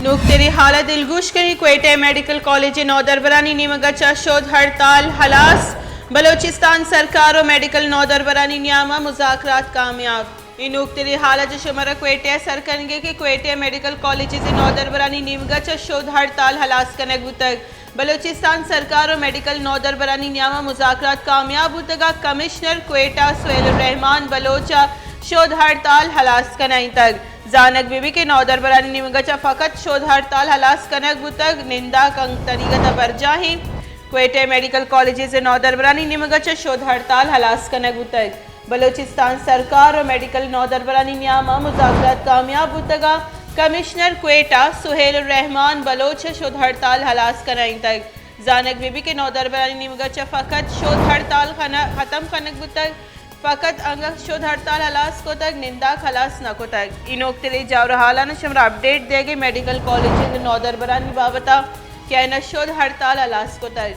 نوکتریں حال ءَ دلگوش کنیں۔ کوئٹہ میڈیکل کالج ءِ نودربرانی نیمگ ءَ چہ شودھ ہڑتال ہلاس، بلوچستان سرکار ءُ میڈیکل نودربرانی نیام ءَ مذاکرات کامیاب۔ اے نوکتریں حال ءَ چہ شمارا کوئٹہ ءَ سر کنگ ءَ کہ کوئٹہ میڈیکل کالجز ءِ نودربرانی نیمگ ءَ چہ شودھ ہڑتال ہلاس کنگ بوتگ۔ بلوچستان سرکار ءُ میڈیکل نودربرانی نیام ءَ مذاکرات کامیاب بوتگ ءُ کمشنر کوئٹہ سہیل الرحمان بلوچ ءَ شودھ ہڑتال ہلاس کنائینتگ۔ زانگ بہ بیت کہ نودربرانی نیمگ ءَ چہ فقط شودھ ہڑتال ہلاس کنگ بوتگ، ننداک انگت طریقت ءَ برجاہ ایں۔ کوئٹہ میڈیکل کالجز ءِ نودربرانی نیمگ ءَ چہ شودھ ہڑتال ہلاس کنگ بوتگ۔ بلوچستان سرکار ءُ میڈیکل نودربرانی نیام ءَ مذاکرات کامیاب بوتگ ءُ کمشنر کوئٹہ سہیل الرحمان بلوچ ءَ شودھ ہڑتال ہلاس کنائینتگ۔ زانگ بہ بیت کہ نودربرانی نیمگ ءَ چہ فقط شودھ ہڑتال خن-، ختم کنگ بوتگ، فقط انگت شودھ ہڑتال ہلاس کتگ، ننداک ہلاس نہ کتگ۔ اے نوکتریں جاور حالاں شمارا اپڈیٹ دیگ ءَ میڈیکل کالجز ءِ نودربرانی بابت ءَ کہ آیاں شودھ ہڑتال ہلاس کتگ۔